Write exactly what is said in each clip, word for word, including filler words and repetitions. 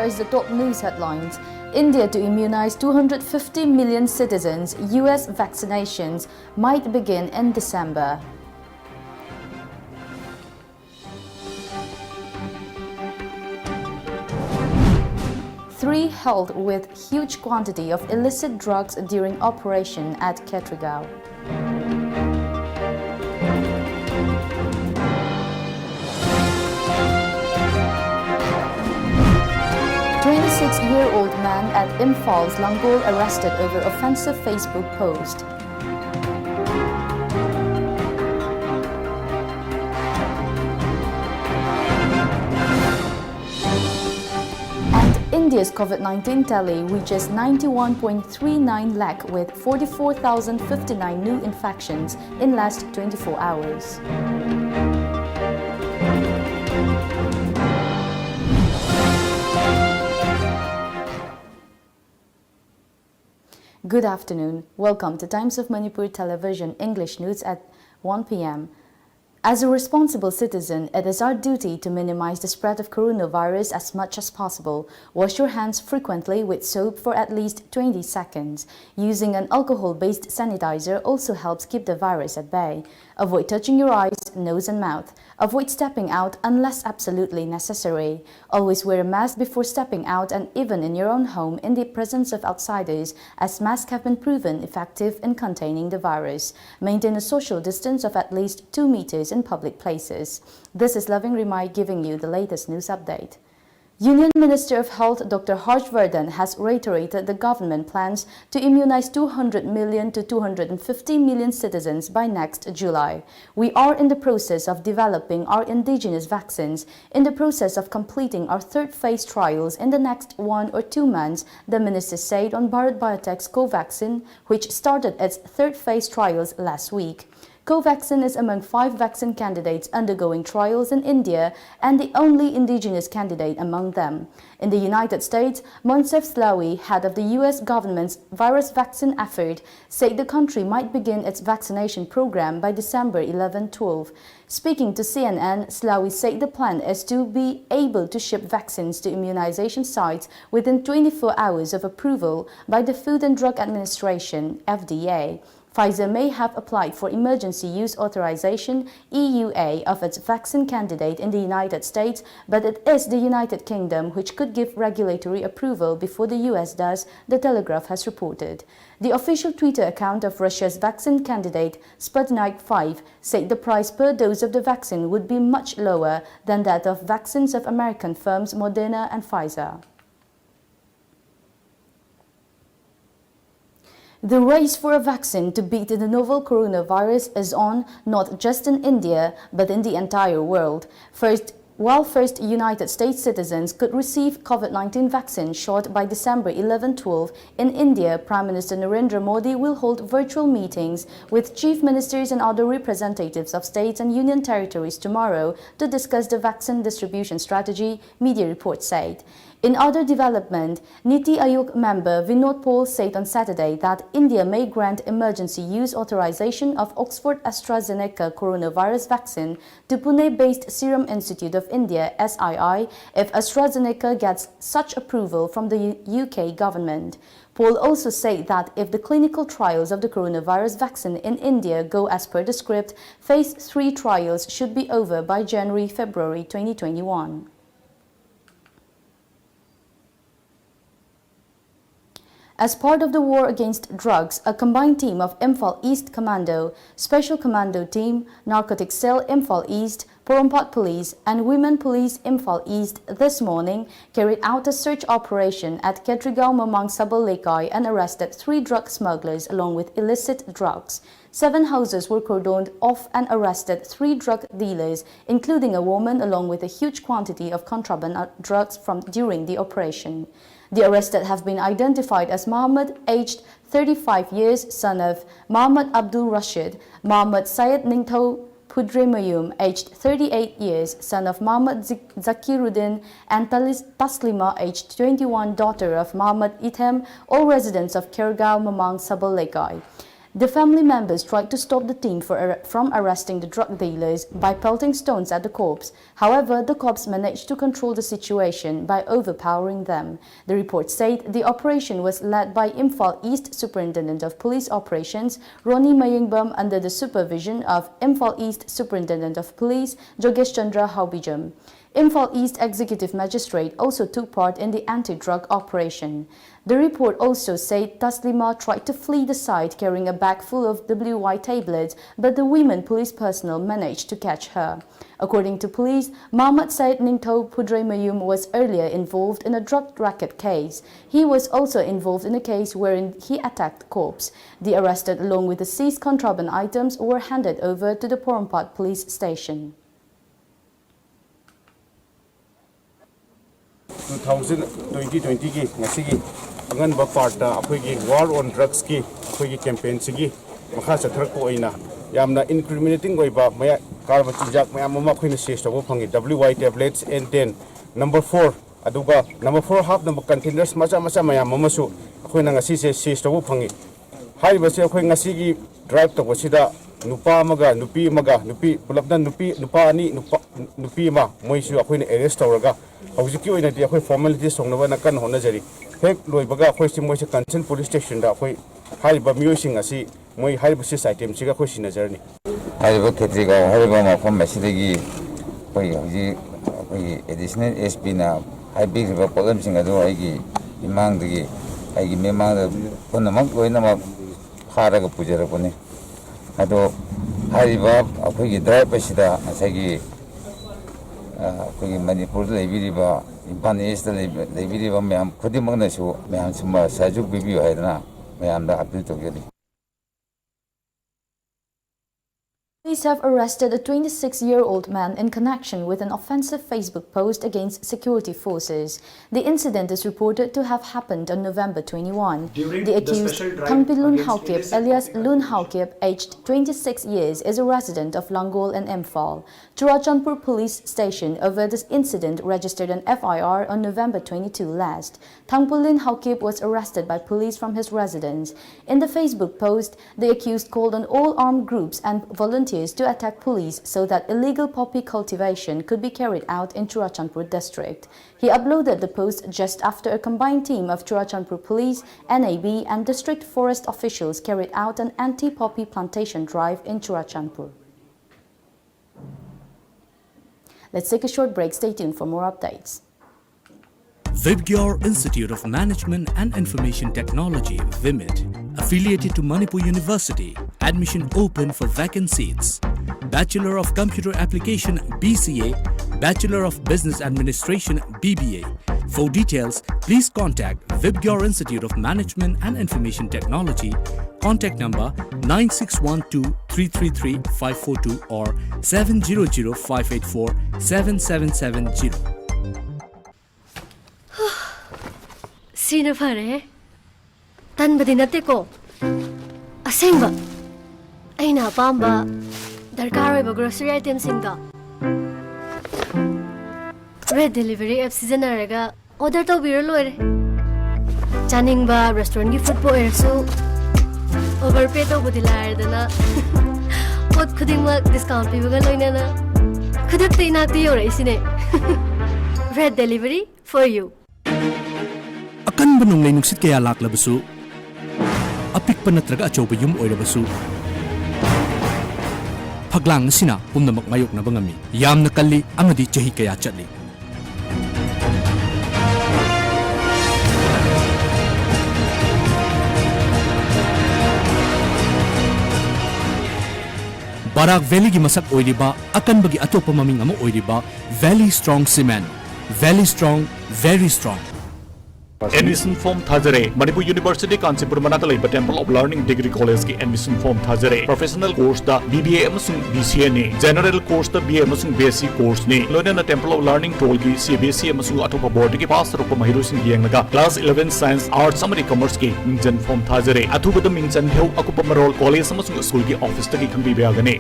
is the top news headlines. India to immunize two hundred fifty million citizens, U S vaccinations might begin in December. Three held with huge quantity of illicit drugs during operation at Khetrigao. Twenty-six-year-old man at Imphal Langol arrested over offensive Facebook post. And India's COVID nineteen tally reaches ninety-one point three nine lakh with forty-four thousand fifty-nine new infections in last twenty-four hours. Good afternoon. Welcome to Times of Manipur Television English News at one p.m. As a responsible citizen, it is our duty to minimize the spread of coronavirus as much as possible. Wash your hands frequently with soap for at least twenty seconds. Using an alcohol-based sanitizer also helps keep the virus at bay. Avoid touching your eyes, nose, and mouth. Avoid stepping out unless absolutely necessary. Always wear a mask before stepping out and even in your own home in the presence of outsiders, as masks have been proven effective in containing the virus. Maintain a social distance of at least two meters in public places. This is Loving Rimai giving you the latest news update. Union Minister of Health Doctor Harsh Vardhan has reiterated the government plans to immunize two hundred million to two hundred fifty million citizens by next July. "We are in the process of developing our indigenous vaccines, in the process of completing our third phase trials in the next one or two months," the minister said on Bharat Biotech's Covaxin, which started its third phase trials last week. Covaxin is among five vaccine candidates undergoing trials in India and the only indigenous candidate among them. In the United States, Moncef Slaoui, head of the U S government's virus vaccine effort, said the country might begin its vaccination program by December eleven twelve. Speaking to C N N, Slaoui said the plan is to be able to ship vaccines to immunization sites within twenty-four hours of approval by the Food and Drug Administration, F D A. Pfizer may have applied for emergency use authorization, E U A, of its vaccine candidate in the United States, but it is the United Kingdom which could give regulatory approval before the U S does, The Telegraph has reported. The official Twitter account of Russia's vaccine candidate, Sputnik five, said the price per dose of the vaccine would be much lower than that of vaccines of American firms Moderna and Pfizer. The race for a vaccine to beat the novel coronavirus is on, not just in India, but in the entire world. First, while first United States citizens could receive COVID nineteen vaccine shot by December eleven twelve, in India, Prime Minister Narendra Modi will hold virtual meetings with chief ministers and other representatives of states and union territories tomorrow to discuss the vaccine distribution strategy, media reports said. In other development, Niti Aayog member Vinod Paul said on Saturday that India may grant emergency use authorization of Oxford AstraZeneca coronavirus vaccine to Pune-based Serum Institute of India, S I I, if AstraZeneca gets such approval from the U K government. Paul also said that if the clinical trials of the coronavirus vaccine in India go as per the script, phase three trials should be over by January-February twenty twenty-one. As part of the war against drugs, a combined team of Imphal East Commando, Special Commando Team, Narcotic Cell Imphal East, Porompat Police, and Women Police Imphal East this morning carried out a search operation at Ketrigaon Mamang Sabal Lekai and arrested three drug smugglers along with illicit drugs. Seven houses were cordoned off and arrested three drug dealers, including a woman, along with a huge quantity of contraband uh, drugs from during the operation. The arrested have been identified as Mohammed, aged thirty-five years, son of Muhammad Abdul Rashid, Muhammad Syed Ningthou Phudremayum, aged thirty-eight years, son of Muhammad Zik- Zakiruddin, and Talis- Taslima, aged twenty-one, daughter of Muhammad Ithem, all residents of Khergaon Mamang Sabal Lekai. The family members tried to stop the team for ar- from arresting the drug dealers by pelting stones at the cops. However, the cops managed to control the situation by overpowering them. The report said the operation was led by Imphal East Superintendent of Police Operations Ronnie Mayengbam under the supervision of Imphal East Superintendent of Police Jogesh Chandra Haubijam. Imphal East Executive Magistrate also took part in the anti-drug operation. The report also said Taslima tried to flee the site carrying a bag full of W Y tablets, but the women police personnel managed to catch her. According to police, Muhammad Said Ningthou Pudrei Mayum was earlier involved in a drug racket case. He was also involved in a case wherein he attacked cops. The arrested, along with the seized contraband items, were handed over to the Porompat police station. Two thousand twenty twenty ꯒꯤ ꯉꯁꯤꯒꯤ ꯑꯉꯟꯕ ꯄꯥꯔꯠꯇ ꯑꯩꯈꯣꯏꯒꯤ War on Drugsꯀꯤ ꯑꯩꯈꯣꯏꯒꯤ ꯀꯦꯝꯄꯦꯟꯁꯤꯒꯤ ꯃꯈꯥ ꯆꯠꯊꯔꯛꯄ ꯑꯣꯏꯅ ꯌꯥꯝꯅ ꯏꯟꯀ꯭ꯔꯤꯃꯤꯅꯦꯇꯤꯡ ꯑꯣꯏꯕ ꯃꯌꯥ ꯀꯥꯔꯕ ꯆꯤꯟꯖꯥꯛ ꯃꯌꯥꯝ ꯑꯃ ꯑꯩꯈꯣꯏꯅ ꯁꯤꯖ ꯇꯧꯕ ꯐꯪꯉꯤ, W Y tablets and ten number four, ꯑꯗꯨꯒ number four ꯍꯥꯞꯅꯕ ꯀꯟꯇꯦꯅꯔꯁ ꯃꯆꯥ ꯃꯆꯥ ꯃꯌꯥꯝ ꯑꯃꯁꯨ ꯑꯩꯈꯣꯏꯅ ꯉꯁꯤꯁꯦ ꯁꯤꯖ ꯇꯧꯕ ꯐꯪꯉꯤ꯫ ꯍꯥꯏꯔꯤꯕꯁꯦ ꯑꯩꯈꯣꯏ ꯉꯁꯤꯒꯤ ꯗ꯭ꯔꯥꯏꯚ ꯇꯧꯕꯁꯤꯗ ꯅꯨꯄꯥ ꯑꯃꯒ ꯅꯨꯄꯤ ꯑꯃꯒ, ꯅꯨꯄꯤ ꯄꯨꯂꯞꯅ ꯅꯨꯄꯤ ꯅꯨꯄꯥ ꯑꯅꯤ, ꯅꯨꯄꯥ ꯅꯨꯄꯤ ꯑꯃ, ꯃꯣꯏꯁꯨ ꯑꯩꯈꯣꯏꯅ ꯑꯦꯔꯦꯁ ꯇꯧꯔꯒ ꯍꯧꯖꯤꯛꯀꯤ ꯑꯣꯏꯅꯗꯤ ꯑꯩꯈꯣꯏ ꯐꯣꯔꯃꯦꯂꯤꯇꯤꯁ ꯇꯧꯅꯕꯅ ꯀꯟꯅ ꯍꯣꯠꯅꯖꯔꯤ꯫ ꯍꯦꯛ ꯂꯣꯏꯕꯒ ꯑꯩꯈꯣꯏꯁꯤ ꯃꯣꯏꯁꯦ ꯀꯟꯁꯔꯟ ꯄꯨꯂꯤꯁ ꯁ꯭ꯇꯦꯁꯟꯗ ꯑꯩꯈꯣꯏ ꯍꯥꯏꯔꯤꯕ ꯃꯤꯑꯣꯏꯁꯤꯡ ꯑꯁꯤ ꯃꯣꯏ ꯍꯥꯏꯔꯤꯕ ꯁꯤꯖ ꯑꯥꯏꯇꯦꯝꯁꯤꯒ ꯑꯩꯈꯣꯏ ꯁꯤꯟꯅꯖꯔꯅꯤ꯫ ꯍꯥꯏꯔꯤꯕ ꯈꯦꯇ꯭ꯔꯤꯒꯥꯎ ꯍꯥꯏꯔꯤꯕ ꯃꯐꯝ ꯑꯁꯤꯗꯒꯤ ꯑꯩꯈꯣꯏ ꯍꯧꯖꯤꯛ ꯑꯩꯈꯣꯏꯒꯤ ꯑꯦꯗꯤꯁꯅꯦꯜ ꯑꯦꯁ ꯄꯤꯅ ꯍꯥꯏꯕꯤꯈ꯭ꯔꯤꯕ ꯄꯣꯠꯂꯝꯁꯤꯡ ꯑꯗꯨ ꯑꯩꯒꯤ ꯏꯃꯥꯡꯗꯒꯤ, ꯑꯩꯒꯤ ꯃꯤꯃꯥꯡꯗ ꯄꯨꯝꯅꯃꯛ ꯂꯣꯏꯅꯃꯛ ꯐꯥꯔꯒ ꯄꯨꯖꯔꯛꯄꯅꯤ꯫ ꯑꯗꯣ ꯍꯥꯏꯔꯤꯕ ꯑꯩꯈꯣꯏꯒꯤ ꯗ꯭ꯔꯥꯏꯚ ꯑꯁꯤꯗ ꯉꯁꯥꯏꯒꯤ ꯑꯩꯈꯣꯏꯒꯤ ꯃꯅꯤꯄꯨꯔꯗ ꯂꯩꯕꯤꯔꯤꯕ, ꯏꯝꯐꯥꯜ ꯏꯁꯇ ꯂꯩꯕꯤꯔꯤꯕ ꯃꯌꯥꯝ ꯈꯨꯗꯤꯡꯃꯛꯅꯁꯨ ꯃꯌꯥꯝꯁꯨ ꯁꯍꯌꯣꯒ ꯄꯤꯕꯤꯌꯨ ꯍꯥꯏꯗꯅ ꯃꯌꯥꯝꯗ ꯑꯄꯤꯜ ꯇꯧꯖꯔꯤ꯫ Police have arrested a twenty-six-year-old man in connection with an offensive Facebook post against security forces. The incident is reported to have happened on November twenty-one. During The the accused, special drive Thangpilun against Haokip, illicit alias copycat Lun pollution. Haokip, aged twenty-six years, is a resident of Langol and Imphal. Churachandpur Police Station over this incident registered an F I R on November twenty-two last. Thangpulin Haokip was arrested by police from his residence. In the Facebook post, the accused called on all armed groups and volunteers to attack police so that illegal poppy cultivation could be carried out in Churachandpur district. He uploaded the post just after a combined team of Churachandpur Police, N A B, and district forest officials carried out an anti-poppy plantation drive in Churachandpur. Let's take a short break. Stay tuned for more updates. Vibgyor Institute of Management and Information Technology, VIMIT, affiliated to Manipur University. Admission open for vacant seats. Bachelor of Computer Application, B C A, Bachelor of Business Administration, B B A. For details, please contact Vibgyor Institute of Management and Information Technology. Contact number nine six one two three three three five four two or seven zero zero five eight four seven seven seven zero. ꯁꯤꯅ ꯐꯔꯦ꯫ ꯇꯟꯕꯗꯤ ꯅꯠꯇꯦꯀꯣ꯫ ꯑꯁꯦꯡꯕ꯫ ꯑꯩꯅ ꯑꯄꯥꯝꯕ ꯗꯔꯀꯥꯔ ꯑꯣꯏꯕ grocery itemꯁꯤꯡꯗꯣ Red Delivery app ꯁꯤꯖꯤꯟꯅꯔꯒ order ꯇꯧꯕꯤꯔ ꯂꯣꯏꯔꯦ꯫ ꯆꯥꯅꯤꯡꯕ restaurantꯀꯤ foodꯄꯨ ꯑꯣꯏꯔꯁꯨ, overpay ꯇꯧꯕꯗꯤ ꯂꯥꯏꯔꯗꯅ, ꯄꯣꯠ ꯈꯨꯗꯤꯡꯃꯛ discount ꯄꯤꯕꯒ ꯂꯣꯏꯅꯅ ꯈꯨꯗꯛꯇ ꯏꯅꯥꯛꯇ ꯌꯧꯔꯛꯏꯁꯤꯅꯦ꯫ Red Delivery for you. ꯑꯀꯟꯕ ꯅꯣꯡꯂꯩ ꯅꯨꯡꯁꯤꯠ ꯀꯌꯥ ꯂꯥꯛꯂꯕꯁꯨ, ꯑꯄꯤꯛꯄ ꯅꯠꯇ꯭ꯔꯒ ꯑꯆꯧꯕ ꯌꯨꯝ ꯑꯣꯏꯔꯕꯁꯨ, ꯐꯛꯂꯥꯡ ꯑꯁꯤꯅ ꯄꯨꯝꯅꯃꯛ ꯃꯥꯌꯣꯛꯅꯕ ꯉꯝꯃꯤ꯫ ꯌꯥꯝꯅ ꯀꯜꯂꯤ ꯑꯃꯗꯤ ꯆꯍꯤ ꯀꯌꯥ ꯆꯠꯂꯤ꯫ ꯕꯔꯥꯛ ꯚꯦꯂꯤꯒꯤ ꯃꯁꯛ ꯑꯣꯏꯔꯤꯕ, ꯑꯀꯟꯕꯒꯤ ꯑꯇꯣꯞꯄ ꯃꯃꯤꯡ ꯑꯃ ꯑꯣꯏꯔꯤꯕ Valley Strong Cement, Valley Strong, very strong. Admission form ꯊꯥꯖꯔꯦ꯫ Manipur University Kanchipur ꯃꯅꯥꯛꯇ ꯂꯩꯕ Temple of Learning Degree Collegeꯀꯤ admission form ꯊꯥꯖꯔꯦ꯫ Professional courseꯇ B B A ꯑꯃꯁꯨꯡ B C Aꯅꯤ꯫ General courseꯇ B A ꯑꯃꯁꯨꯡ B S C courseꯅꯤ꯫ ꯂꯣꯏꯅꯅ Temple of Learning ꯇꯣꯜꯒꯤ C B S E ꯑꯃꯁꯨꯡ ꯑꯇꯣꯞꯄ boardꯀꯤ pass ꯇꯧꯔꯛꯄ ꯃꯍꯩꯔꯣꯏꯁꯤꯡ ꯌꯦꯡꯂꯒ class eleven Science, Arts ꯑꯃꯗꯤ Commerceꯀꯤ ꯃꯤꯡꯖꯟ form ꯊꯥꯖꯔꯦ꯫ ꯑꯊꯨꯕꯗ ꯃꯤꯡ ꯆꯟꯕꯤꯌꯨ꯫ ꯑꯀꯨꯞꯄ ꯃꯔꯣꯜ college ꯑꯃꯁꯨꯡ schoolꯒꯤ officeꯇꯒꯤ ꯈꯪꯕꯤꯕ ꯌꯥꯒꯅꯤ꯫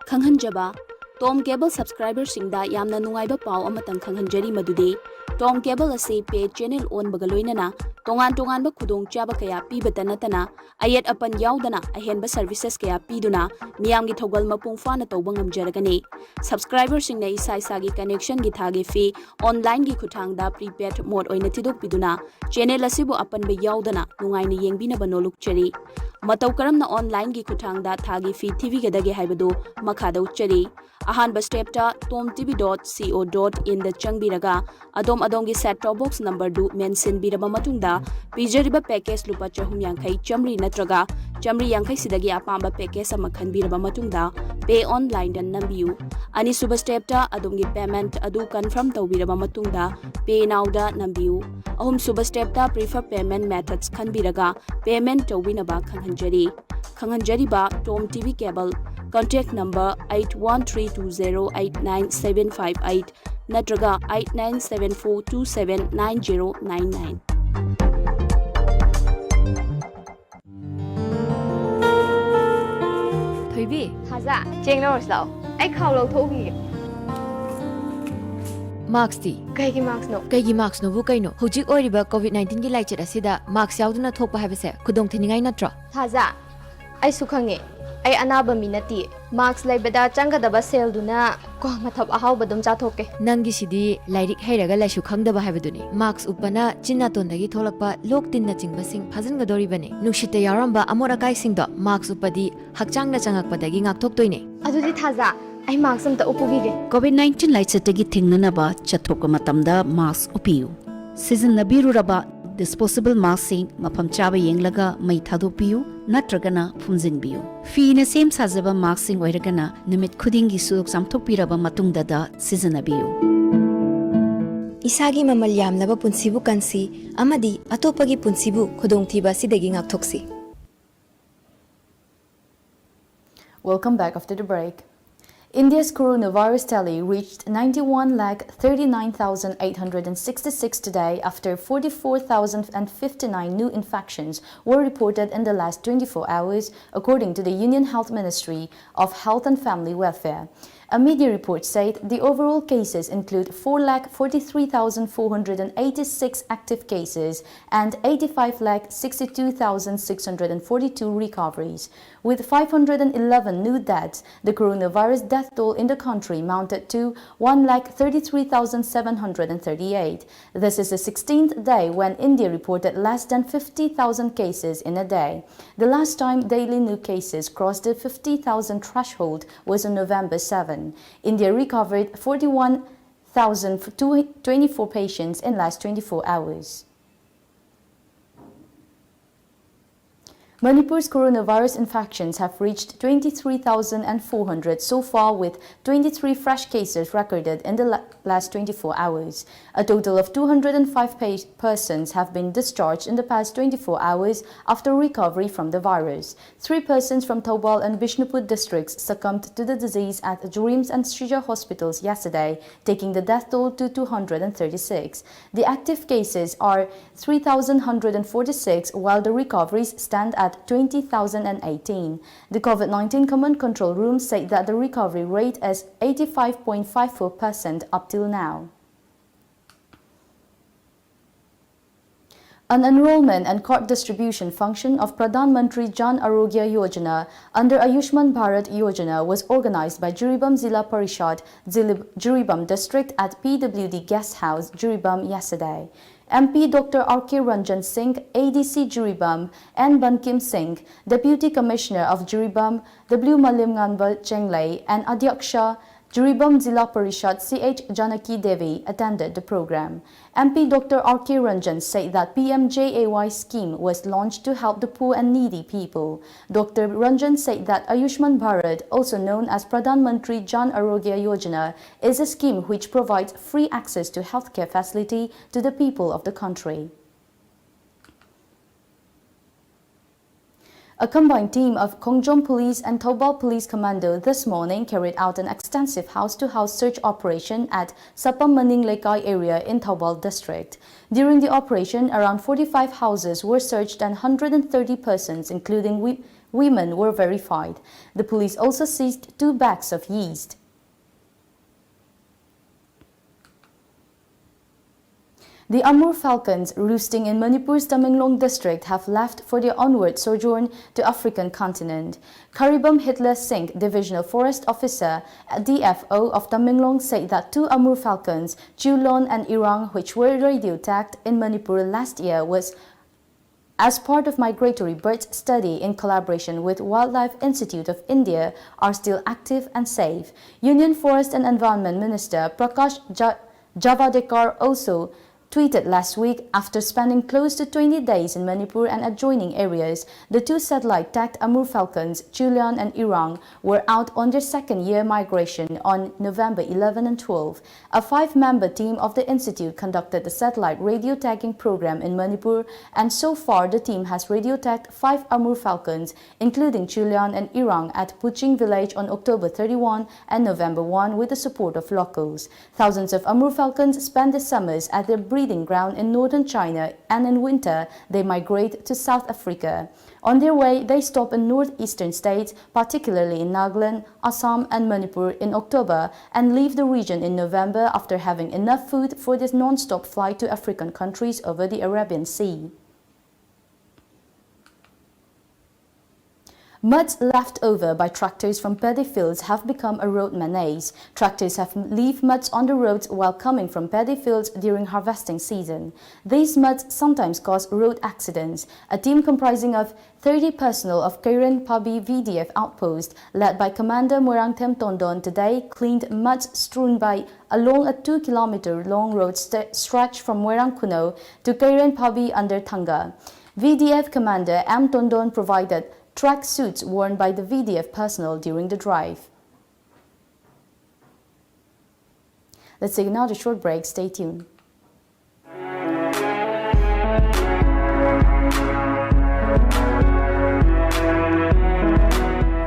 ꯈꯪꯍꯟꯖꯕ, Tom Cable subscriberꯁꯤꯡꯗ ꯌꯥꯝꯅ ꯅꯨꯡꯉꯥꯏꯕ ꯄꯥꯎ ꯑꯃꯇꯪ ꯈꯪꯍꯟꯖꯔꯤ, ꯃꯗꯨꯗꯤ Tom Cable ꯑꯁꯤ pay channel ꯑꯣꯟꯕꯒ ꯂꯣꯏꯅꯅ ꯇꯣꯉꯥꯟ ꯇꯣꯉꯥꯟꯕ ꯈꯨꯗꯣꯡꯆꯥꯕ ꯀꯌꯥ ꯄꯤꯕꯇ ꯅꯠꯇꯅ ꯑꯌꯦꯠ ꯑꯄꯟ ꯌꯥꯎꯗꯅ ꯑꯍꯦꯟꯕ services ꯀꯌꯥ ꯄꯤꯗꯨꯅ ꯃꯤꯌꯥꯝꯒꯤ ꯊꯧꯒꯜ ꯃꯄꯨꯡ ꯐꯥꯅ ꯇꯧꯕ ꯉꯝꯖꯔꯒꯅꯤ꯫ Subscriberꯁꯤꯡꯅ ꯏꯁꯥ ꯏꯁꯥꯒꯤ connectionꯒꯤ ꯊꯥꯒꯤ fee onlineꯒꯤ ꯈꯨꯠꯊꯥꯡꯗ prepaid mode ꯑꯣꯏꯅ ꯊꯤꯗꯣꯛꯄꯤꯗꯨꯅ channel ꯑꯁꯤꯕꯨ ꯑꯄꯟꯕ ꯌꯥꯎꯗꯅ ꯅꯨꯡꯉꯥꯏꯅ ꯌꯦꯡꯕꯤꯅꯕ ꯅꯣꯜꯂꯨꯛꯆꯔꯤ꯫ ꯃꯇꯧ ꯀꯔꯝꯅ onlineꯒꯤ ꯈꯨꯠꯊꯥꯡꯗ ꯊꯥꯒꯤ fee ꯊꯤꯕꯤꯒꯗꯒꯦ ꯍꯥꯏꯕꯗꯨ ꯃꯈꯥꯗ ꯎꯠꯆꯔꯤ꯫ ꯑꯍꯥꯟꯕ stepꯇ tom t v dot c o dot inꯗ ꯆꯪꯕꯤꯔꯒ ꯑꯗꯣꯝ ꯑꯗꯣꯝꯒꯤ set top box numberꯗꯨ ꯃꯦꯟꯁꯤꯟꯕꯤꯔꯕ ꯃꯇꯨꯡꯗ, ꯄꯤꯖꯔꯤꯕ package ꯂꯨꯄꯥ ꯆꯍꯨꯝ ꯌꯥꯡꯈꯩ, ꯆꯥꯃꯔꯤ ꯅꯠꯇ꯭ꯔꯒ ꯆꯥꯃꯔꯤ ꯌꯥꯡꯈꯩ ꯁꯤꯗꯒꯤ ꯑꯄꯥꯝꯕ package ꯑꯃ ꯈꯟꯕꯤꯔꯕ ꯃꯇꯨꯡꯗ, pay onlineꯗ ꯅꯝꯕꯤꯌꯨ꯫ ꯑꯅꯤꯁꯨꯕ stepꯇ ꯑꯗꯣꯝꯒꯤ payment ꯑꯗꯨ confirm ꯇꯧꯕꯤꯔꯕ ꯃꯇꯨꯡꯗ, pay nowꯗ ꯅꯝꯕꯤꯌꯨ꯫ ꯑꯍꯨꯝꯁꯨꯕ stepꯇ prefer payment methods ꯈꯟꯕꯤꯔꯒ payment ꯇꯧꯕꯤꯅꯕ ꯈꯪꯍꯟꯖꯔꯤ꯫ ꯈꯪꯍꯟꯖꯔꯤꯕ Tom T V Cable contact number eight one three two zero eight nine seven five eight ꯅꯠꯇ꯭ꯔꯒ eight nine seven four two seven nine zero nine nine꯫ ꯊꯣꯏꯕꯤ꯫ ꯊꯥꯖ, ꯆꯦꯡ ꯂꯧꯔꯨꯁꯤ ꯂꯥꯛꯑꯣ꯫ ꯑꯩ ꯈꯥꯎ ꯂꯧꯊꯣꯛꯎꯈꯤꯒꯦ꯫ Maskꯇꯤ? ꯀꯩꯒꯤ maskꯅꯣ? ꯀꯩꯒꯤ maskꯅꯣꯕꯨ ꯀꯩꯅꯣ? ꯍꯧꯖꯤꯛ ꯑꯣꯏꯔꯤꯕ COVID nineteenꯒꯤ ꯂꯥꯏꯆꯠ ꯑꯁꯤꯗ mask ꯌꯥꯎꯗꯅ ꯊꯣꯛꯄ ꯍꯥꯏꯕꯁꯦ ꯈꯨꯗꯣꯡꯊꯤꯅꯤꯡꯉꯥꯏ ꯅꯠꯇ꯭ꯔꯣ? ꯊꯥꯖ, ꯑꯩꯁꯨ ꯈꯪꯉꯦ꯫ ꯑꯩ ꯑꯅꯥꯕ ꯃꯤ ꯅꯠꯇꯤꯌꯦ꯫ Mask ꯂꯩꯕꯗ ꯆꯪꯒꯗꯕ ꯁꯦꯜꯗꯨꯅ ꯀ꯭ꯋꯥ ꯃꯊꯞ ꯑꯍꯥꯎꯕ ꯑꯗꯨꯝ ꯆꯥꯊꯣꯛꯀꯦ꯫ ꯅꯪꯒꯤꯁꯤꯗꯤ ꯂꯥꯏꯔꯤꯛ ꯍꯩꯔꯒ ꯂꯥꯏꯁꯨ ꯈꯪꯗꯕ ꯍꯥꯏꯕꯗꯨꯅꯤ꯫ Mask ꯎꯞꯄꯅ ꯆꯤꯟ ꯅꯥꯇꯣꯟꯗꯒꯤ ꯊꯣꯛꯂꯛꯄ ꯂꯣꯛ ꯇꯤꯟꯅꯆꯤꯡꯕꯁꯤꯡ ꯐꯥꯖꯤꯟꯒꯗꯧꯔꯤꯕꯅꯤ꯫ ꯅꯨꯡꯁꯤꯠꯇ ꯌꯥꯎꯔꯝꯕ ꯑꯃꯣꯠ ꯑꯀꯥꯏꯁꯤꯡꯗꯣ mask ꯎꯞꯄꯗꯤ ꯍꯛꯆꯥꯡꯗ ꯆꯪꯉꯛꯄꯗꯒꯤ ꯉꯥꯛꯊꯣꯛꯇꯣꯏꯅꯦ꯫ ꯑꯗꯨꯗꯤ ꯊꯥꯖ, ꯑꯩ mask ꯑꯝꯇ ꯎꯞꯄꯨꯈꯤꯒꯦ꯫ COVID nineteen ꯂꯥꯏꯆꯠꯇꯒꯤ ꯊꯤꯡꯅꯅꯕ ꯆꯠꯊꯣꯛꯄ ꯃꯇꯝꯗ mask ꯎꯞꯄꯤꯌꯨ꯫ ꯁꯤꯖꯤꯟꯅꯕꯤꯔꯨꯔꯕ disposable maskꯁꯤꯡ ꯃꯐꯝ ꯆꯥꯕ ꯌꯦꯡꯂꯒ ꯃꯩ ꯊꯥꯗꯣꯛꯄꯤꯌꯨ ꯅꯠꯇ꯭ꯔꯒꯅ ꯐꯨꯝꯖꯤꯟꯕꯤꯌꯨ꯫ ꯐꯤꯅ ꯁꯦꯝ ꯁꯥꯖꯕ maskꯁꯤꯡ ꯑꯣꯏꯔꯒꯅ ꯅꯨꯃꯤꯠ ꯈꯨꯗꯤꯡꯒꯤ ꯁꯨꯗꯣꯛ ꯆꯥꯝꯊꯣꯛꯄꯤꯔꯕ ꯃꯇꯨꯡꯗꯗ ꯁꯤꯖꯤꯟꯅꯕꯤꯌꯨ꯫ ꯏꯁꯥꯒꯤ ꯃꯃꯜ ꯌꯥꯝꯂꯕ ꯄꯨꯟꯁꯤꯕꯨ ꯀꯟꯁꯤ ꯑꯃꯗꯤ ꯑꯇꯣꯞꯄꯒꯤ ꯄꯨꯟꯁꯤꯕꯨ ꯈꯨꯗꯣꯡꯊꯤꯕ ꯑꯁꯤꯗꯒꯤ ꯉꯥꯛꯊꯣꯛꯁꯤ꯫ Welcome back after the break. India's coronavirus tally reached ninety-one lakh thirty-nine thousand eight hundred and sixty-six today after forty-four thousand and fifty-nine new infections were reported in the last twenty-four hours, according to the Union Health Ministry of Health and Family Welfare. A media report said the overall cases include four lakh forty-three thousand four hundred and eighty-six active cases and eighty-five lakh sixty-two thousand six hundred and forty-two recoveries. With five hundred and eleven new deaths, the coronavirus death toll in the country mounted to one lakh thirty-three thousand seven hundred and thirty-eight. This is the sixteenth day when India reported less than fifty thousand cases in a day. The last time daily new cases crossed the fifty thousand threshold was on November seven. India recovered forty-one thousand twenty-four patients in last twenty-four hours. Manipur's coronavirus infections have reached twenty-three thousand four hundred so far, with twenty-three fresh cases recorded in the la- last twenty-four hours. A total of two hundred five pa- persons have been discharged in the past twenty-four hours after recovery from the virus. Three persons from Thoubal and Bishnupur districts succumbed to the disease at Jirim's and Srija hospitals yesterday, taking the death toll to two hundred and thirty-six. The active cases are three thousand one hundred forty-six, while the recoveries stand at twenty thousand and eighteen. The COVID nineteen Command Control Room said that the recovery rate is eighty-five point five four percent up till now. An enrollment and card distribution function of Pradhan Mantri Jan Arogya Yojana under Ayushman Bharat Yojana was organized by Jiribam Zilla Parishad, Zilib- Jiribam District at P W D Guest House, Jiribam yesterday. M P Doctor R K Ranjan Singh, A D C Jiribam, N Bankim Singh, Deputy Commissioner of Jiribam, W Malimnganba Chenglei, and Adhyaksha Jiribam Zilla Parishad C H Janaki Devi attended the program. M P Doctor R K Ranjan said that P M J A Y scheme was launched to help the poor and needy people. Doctor Ranjan said that Ayushman Bharat, also known as Pradhan Mantri Jan Arogya Yojana, is a scheme which provides free access to healthcare facility to the people of the country. A combined team of Khongjom Police and Thoubal Police Commando this morning carried out an extensive house-to-house search operation at Sapam Maning Lekai area in Thoubal district. During the operation, around forty-five houses were searched and one hundred thirty persons, including wi-, women, were verified. The police also seized two bags of yeast. The Amur falcons roosting in Manipur's Tamenglong district have left for their onward sojourn to African continent. Karibam Hitler Singh, Divisional Forest Officer, D F O of Tamenglong, said that two Amur falcons, Chulon and Irang, which were radio tagged in Manipur last year, was as part of migratory bird study in collaboration with Wildlife Institute of India, are still active and safe. Union Forest and Environment Minister Prakash Ja-, Javadekar also tweeted last week, after spending close to twenty days in Manipur and adjoining areas, the two satellite tagged Amur falcons, Chulon and Irang, were out on their second year migration on November eleven and twelve. A five-member team of the institute conducted the satellite radio tagging program in Manipur, and so far the team has radio tagged five Amur falcons, including Chulon and Irang, at Puching village on October thirty-one and November one with the support of locals. Thousands of Amur falcons spend the summers at their breeding ground in northern China, and in winter they migrate to South Africa. On their way, they stop in northeastern states, particularly in Nagaland, Assam and Manipur in October, and leave the region in November after having enough food for this non-stop flight to African countries over the Arabian Sea. Muds left over by tractors from paddy fields have become a road menace. Tractors have left muds on the roads while coming from paddy fields during harvesting season. These muds sometimes cause road accidents. A team comprising of thirty personnel of Keiren Phabi V D F outpost, led by Commander Moirangthem Tondon, today cleaned muds strewn by along a two kilometer long road st- stretch from Moirang Khunou to Keiren Phabi under Thanga. V D F Commander M Tondon provided track suits worn by the V D F personnel during the drive. Let's take another short break. Stay tuned.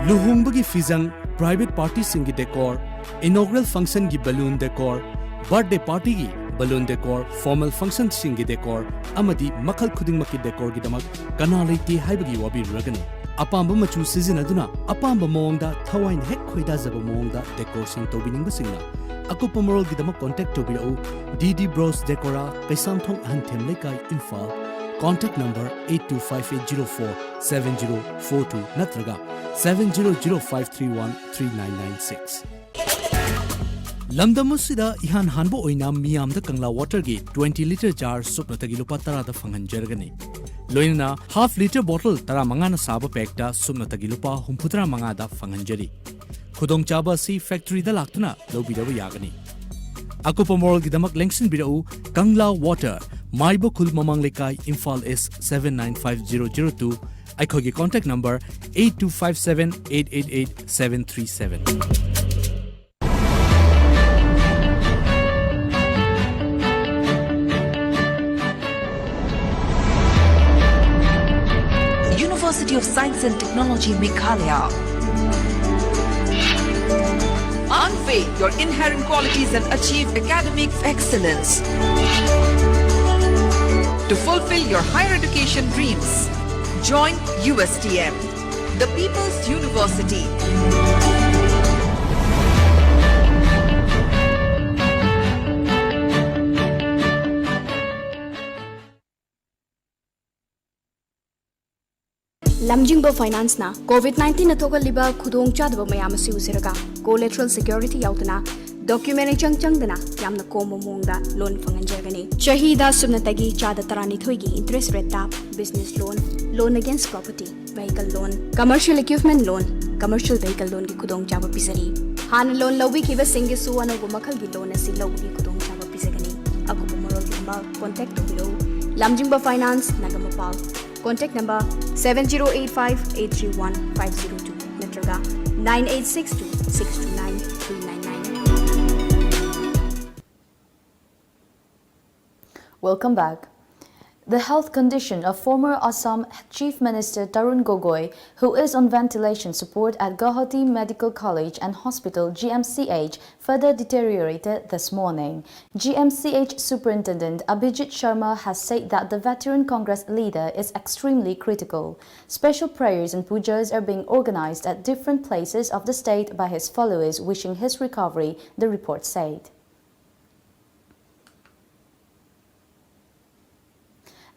ꯂꯨꯍꯣꯡꯕꯒꯤ ꯐꯤꯖꯪ, private partyꯁꯤꯡꯒꯤ decor, inaugural functionꯒꯤ balloon decor, birthday partyꯒꯤ balloon decor, formal functionꯁꯤꯡꯒꯤ decor ꯑꯃꯗꯤ ꯃꯈꯜ ꯈꯨꯗꯤꯡꯃꯛꯀꯤ decorꯒꯤꯗꯃꯛ ꯀꯅꯥ ꯂꯩꯇꯦ ꯍꯥꯏꯕꯒꯤ ꯋꯥꯕꯤꯔꯨꯔꯒꯅꯤ꯫ ꯑꯄꯥꯝꯕ ꯃꯆꯨ ꯁꯤꯖꯤꯟꯅꯗꯨꯅ ꯑꯄꯥꯝꯕ ꯃꯑꯣꯡꯗ ꯊꯋꯥꯏꯅ ꯍꯦꯛ ꯈꯣꯏꯗꯥꯖꯕ ꯃꯑꯣꯡꯗ decorꯁꯤꯡ ꯇꯧꯕꯤꯅꯤꯡꯕꯁꯤꯡꯅ ꯑꯀꯨꯞꯄ ꯃꯔꯣꯜꯒꯤꯗꯃꯛ contact ꯇꯧꯕꯤꯔꯛꯎ꯫ D D Bros Decora, Keishamthong ꯑꯍꯟꯊꯦꯝ ꯂꯩꯀꯥꯏ, Imphal. Contact number eight two five eight zero four seven zero four two ꯅꯠꯇ꯭ꯔꯒ seven zero zero five three one three nine nine six꯫ ꯂꯝꯗꯝ ꯑꯁꯤꯗ ꯏꯍꯥꯟ ꯍꯥꯟꯕ ꯑꯣꯏꯅ ꯃꯤꯌꯥꯝꯗ ꯀꯪꯂꯥ waterꯒꯤ twenty litre jar ꯁꯨꯞꯅꯇꯒꯤ ꯂꯨꯄꯥ ꯇꯔꯥꯗ ꯐꯪꯍꯟꯖꯔꯒꯅꯤ꯫ ꯂꯣꯏꯅꯅ half litre bottle ꯇꯔꯥꯃꯉꯥꯅ ꯁꯥꯕ packꯇ ꯁꯨꯞꯅꯇꯒꯤ ꯂꯨꯄꯥ ꯍꯨꯝꯐꯨꯇꯔꯥ ꯃꯉꯥꯗ ꯐꯪꯍꯟꯖꯔꯤ꯫ ꯈꯨꯗꯣꯡꯆꯥꯕ ꯑꯁꯤ factoryꯗ ꯂꯥꯛꯇꯨꯅ ꯂꯧꯕꯤꯔꯕ ꯌꯥꯒꯅꯤ꯫ ꯑꯀꯨꯞꯄ ꯃꯔꯣꯜꯒꯤꯗꯃꯛ ꯂꯦꯡꯁꯤꯟꯕꯤꯔꯛꯎ, ꯀꯪꯂꯥ water, ꯃꯥꯏꯕꯈꯨꯜ ꯃꯃꯥꯡ ꯂꯩꯀꯥꯏ, Imphal East seven nine five zero zero two꯫ ꯑꯩꯈꯣꯏꯒꯤ contact number eight two five seven eight eight eight seven three seven꯫ University of Science and Technology, Meghalaya. Unveil your inherent qualities and achieve academic excellence. To fulfill your higher education dreams, join U S T M, the People's University. ꯂꯝꯖꯤꯡꯕ ꯐꯥꯏꯅꯥꯟꯁꯅ COVID ꯅꯥꯏꯟꯇꯤꯟꯅ ꯊꯣꯛꯍꯜꯂꯤꯕ ꯈꯨꯗꯣꯡꯆꯥꯗꯕ ꯃꯌꯥꯝ ꯑꯁꯤ ꯎꯖꯔꯒ, ꯀꯣꯂꯦꯇꯔꯦꯜ security ꯌꯥꯎꯗꯅ, document ꯏꯆꯪ ꯆꯪꯗꯅ ꯌꯥꯝꯅ ꯀꯣꯝꯕ ꯃꯑꯣꯡꯗ ꯂꯣꯟ ꯐꯪꯍꯟꯖꯒꯅꯤ꯫ ꯆꯍꯤꯗ ꯁꯨꯞꯅꯇꯒꯤ ꯆꯥꯗ ꯇꯔꯥꯅꯤꯊꯣꯏꯒꯤ ꯏꯟꯇꯔꯦꯁ ꯔꯦꯠꯇ ꯕꯤꯖꯤꯅꯦꯁ ꯂꯣꯟ, ꯂꯣꯟ ꯑꯒꯦꯟꯁ ꯄ꯭ꯔꯣꯄꯔꯇꯤ, ꯚꯦꯍꯤꯀꯜ ꯂꯣꯟ, ꯀꯃꯔꯁꯤꯌꯦꯜ ꯏꯀ꯭ꯋꯤꯞꯃꯦꯟ ꯂꯣꯟ, ꯀꯃꯔꯁꯤꯌꯦꯜ ꯚꯦꯍꯤꯀꯜ ꯂꯣꯟꯒꯤ ꯈꯨꯗꯣꯡꯆꯥꯕ ꯄꯤꯖꯔꯤ꯫ ꯍꯥꯟꯅ ꯂꯣꯟ ꯂꯧꯕꯤꯈꯤꯕꯁꯤꯡꯒꯤꯁꯨ ꯑꯅꯧꯕ ꯃꯈꯜꯒꯤ ꯂꯣꯟ ꯑꯁꯤ ꯂꯧꯕꯒꯤ ꯈꯨꯗꯣꯡꯆꯥꯕ ꯄꯤꯖꯒꯅꯤ꯫ ꯑꯀꯨꯞꯄ ꯃꯔꯣꯜꯒꯤꯗꯃꯛ ꯀꯣꯟꯇꯦꯛ ꯇꯧꯕꯤꯔꯧ꯫ ꯂꯝꯖꯤꯡꯕ finance, Nagampal. Contact number seven zero eight five eight three one five zero two ꯅꯠꯇ꯭ꯔꯒ nine eight six two six two nine three nine nine. Welcome back. The health condition of former Assam Chief Minister Tarun Gogoi, who is on ventilation support at Gauhati Medical College and Hospital, G M C H, further deteriorated this morning. G M C H Superintendent Abhijit Sharma has said that the veteran Congress leader is extremely critical. Special prayers and pujas are being organized at different places of the state by his followers wishing his recovery, the report said.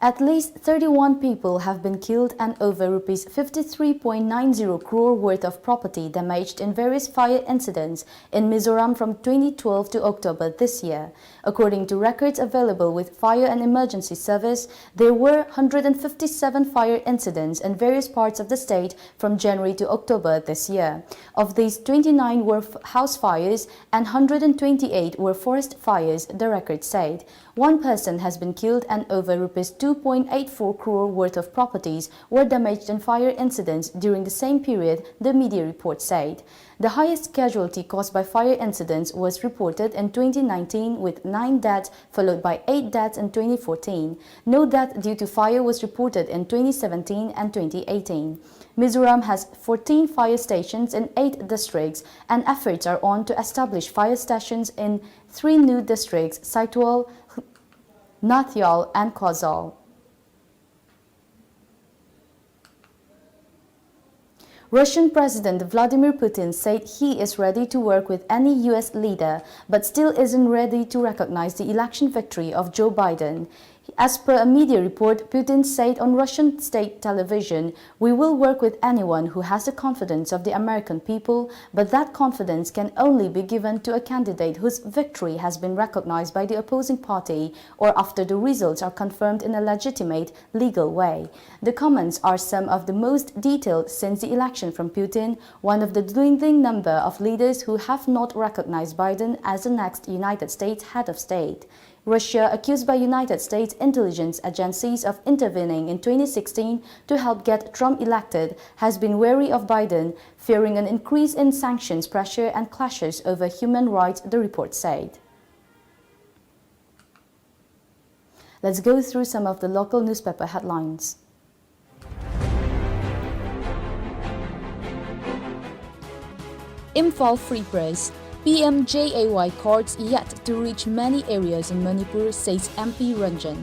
At least thirty-one people have been killed and over rupees fifty-three point nine zero crore worth of property damaged in various fire incidents in Mizoram from twenty twelve to October this year. According to records available with Fire and Emergency Service, there were hundred and fifty-seven fire incidents in various parts of the state from January to October this year. Of these, twenty-nine were f-, house fires and hundred and twenty-eight were forest fires, the record said. One person has been killed and over rupees two point eight four crore worth of properties were damaged in fire incidents during the same period, the media report said. The highest casualty caused by fire incidents was reported in twenty nineteen, with nine deaths, followed by eight deaths in twenty fourteen. No death due to fire was reported in twenty seventeen and twenty eighteen. Mizoram has fourteen fire stations in eight districts, and efforts are on to establish fire stations in three new districts, Saitual, Nathial, and Kozhal. Russian President Vladimir Putin said he is ready to work with any U S leader, but still isn't ready to recognize the election victory of Joe Biden. As per a media report, Putin said on Russian state television, "We will work with anyone who has the confidence of the American people, but that confidence can only be given to a candidate whose victory has been recognized by the opposing party or after the results are confirmed in a legitimate, legal way." The comments are some of the most detailed since the election from Putin, one of the dwindling number of leaders who have not recognized Biden as the next United States head of state. Russia, accused by United States intelligence agencies of intervening in twenty sixteen to help get Trump elected, has been wary of Biden, fearing an increase in sanctions pressure and clashes over human rights, the report said. Let's go through some of the local newspaper headlines. Imphal Free Press: P M J A Y cards yet to reach many areas in Manipur, says M P Ranjan.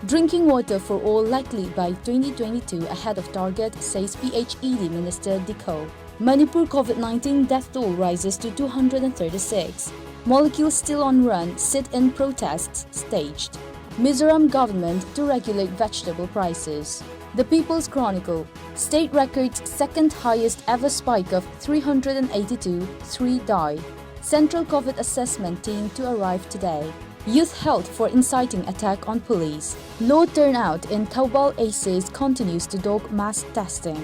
Drinking water for all likely by twenty twenty-two ahead of target, says P H E D Minister Dikho. Manipur COVID nineteen death toll rises to two hundred thirty-six. Molecules still on run, sit-in protests staged. Mizoram government to regulate vegetable prices. The People's Chronicle: State records second highest ever spike of three hundred eighty-two, three die. Central COVID assessment team to arrive today. Youth held for inciting attack on police. Low turnout in Thoubal A Cs continues to dog mass testing.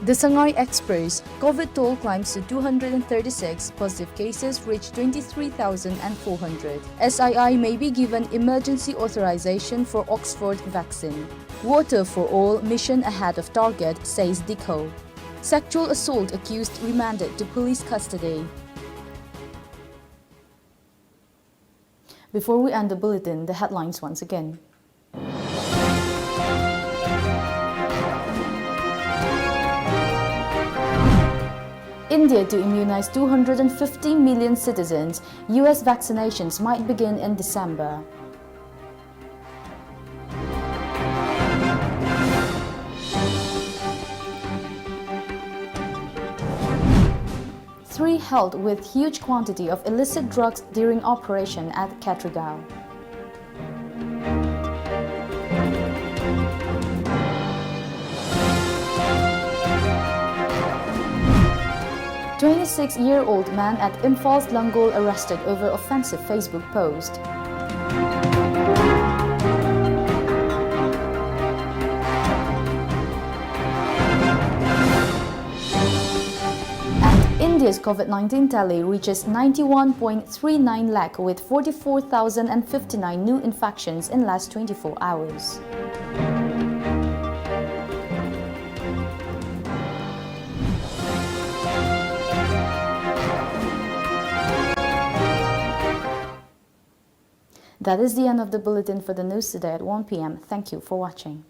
The Sangai Express: COVID toll climbs to two hundred thirty-six, positive cases reach twenty-three thousand four hundred. S I I may be given emergency authorization for Oxford vaccine. Water for all mission ahead of target, says Dikho. Sexual assault accused remanded to police custody. Before we end the bulletin, the headlines once again. India to immunize two hundred fifty million citizens, U S vaccinations might begin in December. Three held with huge quantity of illicit drugs during operation at Katrigao. Twenty-six-year-old man at Imphal's Langol arrested over offensive Facebook post. And India's COVID nineteen tally reaches ninety-one point three nine lakh, with forty-four thousand and fifty-nine new infections in last twenty-four hours. That is the end of the bulletin for the news today at one p.m. Thank you for watching.